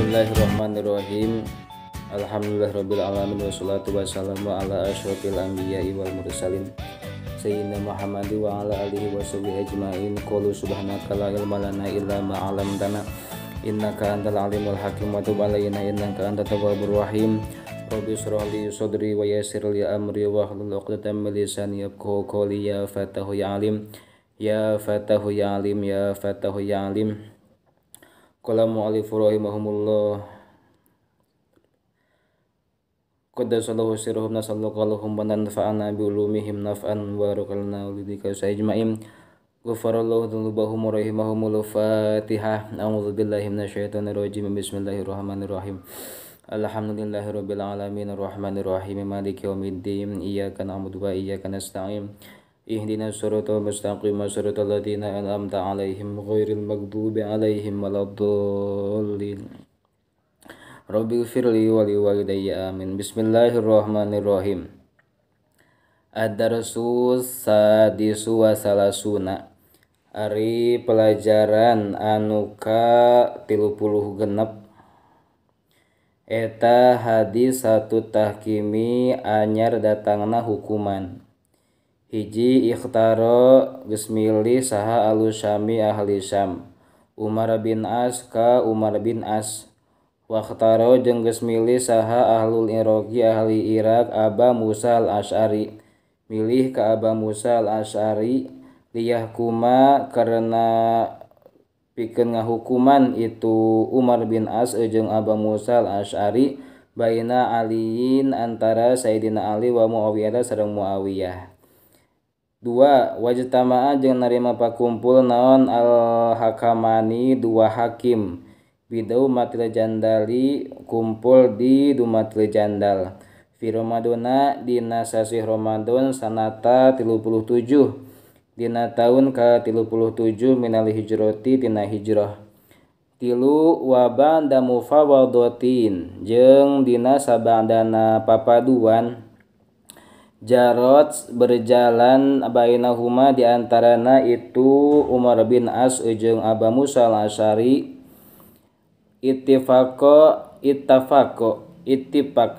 Bismillahirrahmanirrahim. Alhamdulillahirabbil alamin wassalatu wassalamu ala asyrofil anbiya'i wal mursalin sayyidina Muhammad wa ala alihi washabihi ajmain. Qalu subhanaka la ilma lana illa ma 'allamtana innaka antal alimul hakim wa tub alaina innaka antat tawwabur rahim. Rabbi shrah li sadri wa yassir li amri wahlul 'uqdatam min lisani yafqahu qawli. Ya fatahu ya alim, ya fatahu ya alim, ya fatahu ya alim. Qala mu'allif rahimahumullah qaddasallahu sirruhum nasallahu lahum wa nanfa'ana bi ulumihim naf'an wa barakalna lidika sajma'in. Ghafarallahu dzunubahum wa rahimahumul Fatihah. A'udzu billahi minasyaitonir rajim. Bismillahirrahmanirrahim. Alhamdulillahirabbil alamin arrahmanir rahim maliki yaumiddin. Iyyaka na'budu wa iyyaka nasta'in. Ihdinas siratal mustaqim siratal ladzina an'amta 'alaihim ghairil maghdubi 'alaihim waladdallin. Rabbighfirli wa liwalidayya amin. Bismillahirrahmanirrahim. Ad-darsu sadisu wa salasuna. Ari pelajaran anu ka 36 eta hadis satu tahkimi anyar datangna hukuman. Hiji ikhtaro geus milih saha alusyami ahli Syam Umar bin As ka Umar bin As. Wakhtaro jeung geus milih saha ahlul Iraqi ahli Irak Aba Musa al-Asy'ari. Milih ka Aba Musa al-Asy'ari liyahkuma karena pikeun ngahukuman itu Umar bin As jeung Aba Musa al-Asy'ari baina Aliin antara Sayyidina Ali wa Muawiyah sareng Muawiyah. Dua, wajtama'a jeung narima pakumpul naon al-hakamani dua hakim bidau matil jandali kumpul di dumatil jandal fi Ramadana dina sasih Ramadan sanata 37 dina taun ka 37 minal hijrati tina hijrah. Tilu wa ba'da mufawadatin jeung dina sabadana papaduan jarot berjalan bainahuma di antarana itu Umar bin As jeung Aba Musa al-Asy'ari. Ittifaq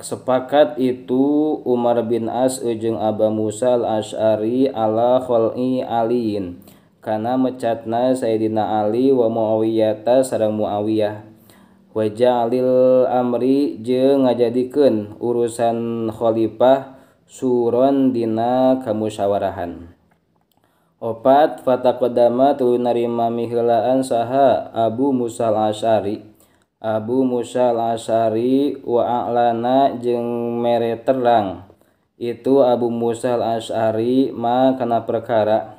sepakat itu Umar bin As jeung Aba Musa al-Asy'ari ala khal'i aliin kana mecatna Sayyidina Ali wa Muawiyah sareng Muawiyah wa ja'alil amri jeung ngajadikeun urusan khalifah suron dina kamusyawarahan. Opat fataqaddama tuluy narima miheulaan saha Abu Musa al-Asy'ari. Abu Musa al-Asy'ari wa a'lana jeung mere terang itu Abu Musa al-Asy'ari ma kana perkara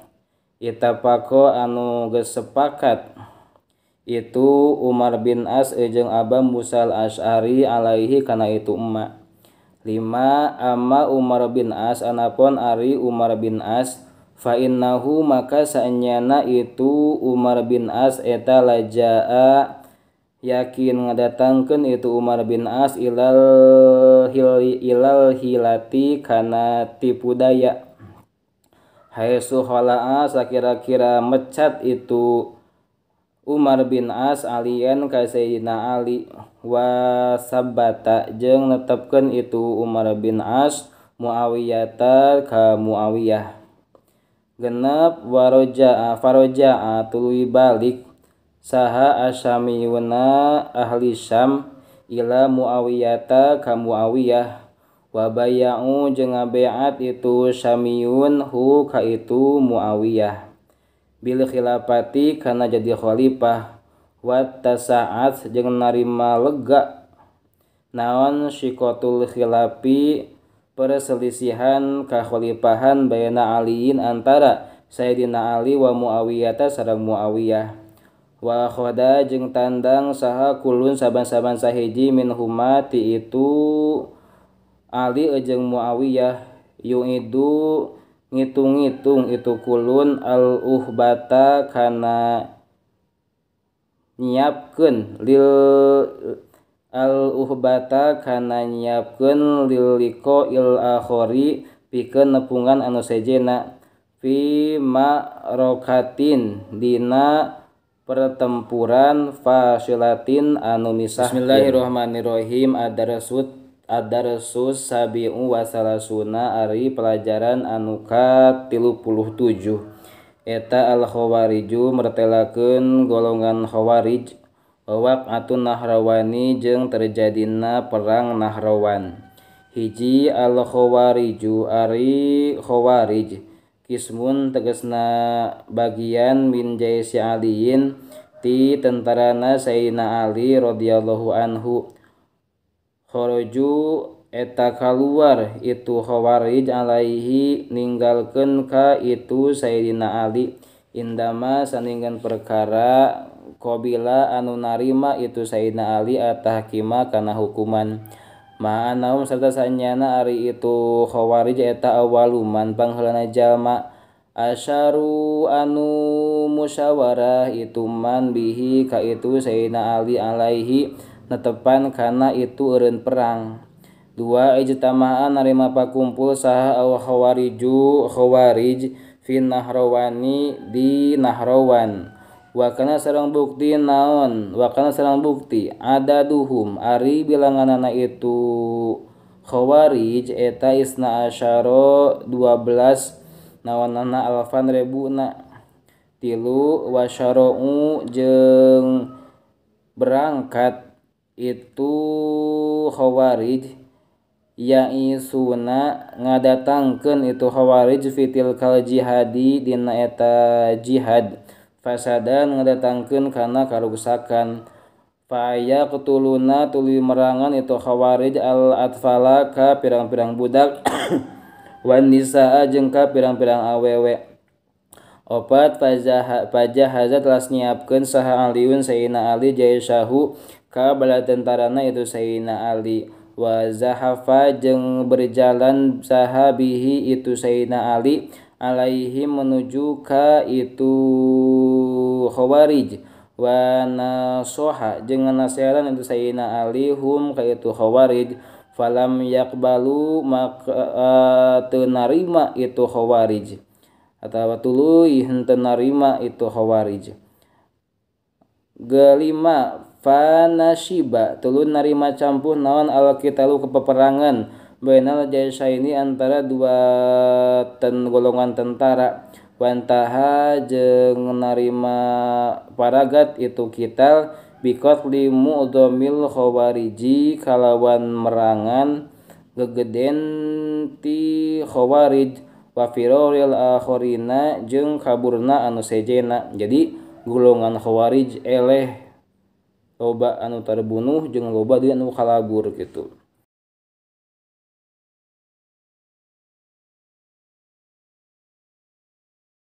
itafaqo anu geus sepakat itu Umar bin As jeung Abu Musa al-Asy'ari alaihi kana itu emma. Lima, amma Umar bin As anapun ari Umar bin As fa innahu maka saenyana itu Umar bin As eta lajaa yakin ngadatangkeun itu Umar bin As ilal hilati kana tipu daya haitsu khala'a sakira-kira mecat itu Umar bin As alian ka Sayyidina Ali wa sabata jeung netepkeun itu Umar bin As Muawiyah ka Muawiyah. Genep waroja'a faroja'a tuluy balik saha asyamiyuna ahli Syam ila Muawiyah ka Muawiyah wa bay'u jeung ngabeat itu Syamiyun hu ka itu Muawiyah bil khilafati kana jadi khalifah wa tasaat jeung narima lega naon syikotul khilafi perselisihan kakhalifahan baina aliin antara Sayyidina Ali wa Muawiyah sareng Muawiyah wa khoda jeung tandang saha kulun saban-saban sahiji minhuma ti itu Ali jeung Muawiyah yu'idu ngitung-ngitung itu kulun al-uhbata kana nyiapkeun lil al-uhbata kana nyiapkeun lil liqa il akhori pikeun nepungan anu sejena fi ma'rakatin dina pertempuran fasilatin anu misah. Bismillahirrahmanirrahim. Ad-darsus sabi'u wa salasuna ari pelajaran anu ka-37 eta al-khawariju mertelakeun golongan khawarij waqatun nahrawani jeung terjadina perang Nahrawan. Hiji al-khawariju ari khawarij kismun tegasna bagian min jaisi aliyin ti tentarana Sayyidina Ali radhiyallahu anhu. Kharaju eta kaluar itu khawarij alaihi ninggalkeun ka itu Sayyidina Ali indama saninggan perkara qabila anu narima itu Sayyidina Ali atahkima kana hukuman. Ma'anaum serta sanyana ari itu khawarij eta awaluman pangheulana jalma asyaru anu musyawarah itu man bihi ka itu Sayyidina Ali alaihi netepan kana itu eureun perang. Dua ijtama'a narima pakumpul saha al khawariju khawarij fi nahrawani di Nahrawan. Wakana sareng bukti naon wakana sareng bukti adaduhum ari bilanganana itu khawarij eta isna asyara 12 naonana alfan rebuna. Tilu wasyara'u jeung berangkat itu khawarij yaisuna ngadatangkeun itu khawarij fitil kal jihadi dina eta jihad fasadan ngadatangkeun kana karuksakan. Faya ketuluna tuluy merangan itu khawarij al atfala ka pirang-pirang budak wan nisaa jeung ka pirang-pirang awewe. Opat pajahaza telah nyiapkeun saha Aliun Sayyidina Ali jaisahu ka bala tentarana itu Sayyidina Ali. Wa zahafa jeung berjalan saha bihi itu Sayyidina Ali alaihi menuju ka itu khawarij. Wa nasoha jeung nasihatan itu Sayyidina Ali hum ka itu khawarij falam yaqbalu maka teu narima itu khawarij atawa tuluy henteu narima itu khawarij. Gelima fanashiba tuluy narima campuh naon alqitalu kepeperangan bainal jaisaini antara dua golongan tentara. Wantaha jeung narima paragat itu kital biqatli mu'dhamil khawariji kalawan merangan gegeden ti khawarij wa firaril akhirina jeung kaburna anu sejena. Jadi golongan khawarij eleh loba anu terbunuh jeung loba deui anu kalabur gitu.